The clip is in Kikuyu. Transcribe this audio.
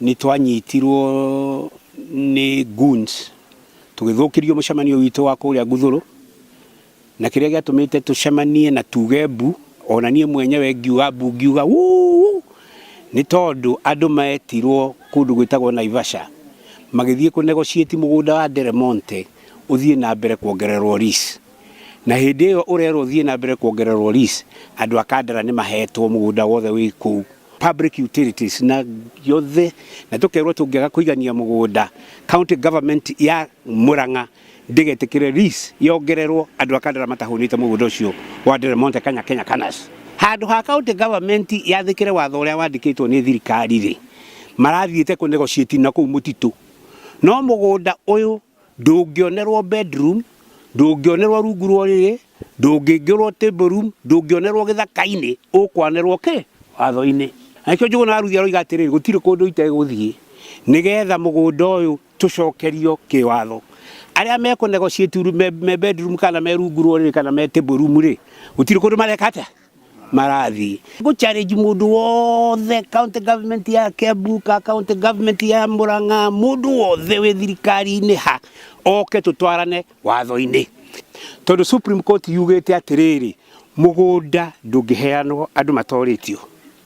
Nĩ twanyitirwo nĩ goons tũgĩthũkĩrio mũcemanio witũ wa kũrĩa Nguthũrũ, na kĩrĩa gĩatũmĩte tũcemanie na tuge mbu, ona niĩ mwenyewe ngiuga mbu ngiuga wuu, nĩ tondũ andũ metirwo kũndũ gwĩtagwo Naivasha magĩthiĩ kũ negotiate mũgũnda wa Del Monte ũthiĩ na mbere kuongererwo lease. Na hĩndĩ ĩyo ũrerwo ũthiĩ na mbere kuongererwo lease, andũ a Kandara nĩ mahetwo mũgũnda wothe wĩ kũu. Public utilities na yothe, na tũkerwo tũngĩaga kũigania mũgũnda, county government ya Murang'a ndĩgetĩkĩre lease yongererwo andũ a Kandara matahũnĩte mũgũnda ũcio wa Del Monte Kanya Kenya Canas. Handũ ha county government yathĩkĩre watho ũrĩa wandĩkĩtwo nĩ thirikari rĩ, marathiĩte kũ negotiate na kũu mũtitũ. No mũgũnda ũyũ ndũngĩonerwo bedroom, ndũngĩonerwo rungu rwa ũrĩrĩ, ndũngĩingĩrwo table room, ndũngĩonerwo gĩthaka-inĩ, ũkwanerwo kĩ? Watho-inĩ. Na nĩkĩo Njũgũna wa Ruthi aroiga atĩrĩrĩ, gũtirĩ kũndũ itegũthiĩ nĩgetha mũgũnda ũyũ tũcokerio kĩwatho. Arĩa mekũ negotiate me bedroom kana me rungu rwa ũrĩrĩ kana me table room rĩ, gũtirĩ kũndũ mareka atĩa? Marathiĩ. Ngũ challenge mũndũ wothe, county government ya Kiambu ka county government ya Murang'a, mũndũ wothe wĩ thirikari-inĩ ha, oke tũtwarane watho-inĩ. Tondũ Supreme Court yugĩte atĩrĩrĩ, mũgũnda ndũngĩheanwo andũ matorĩtio.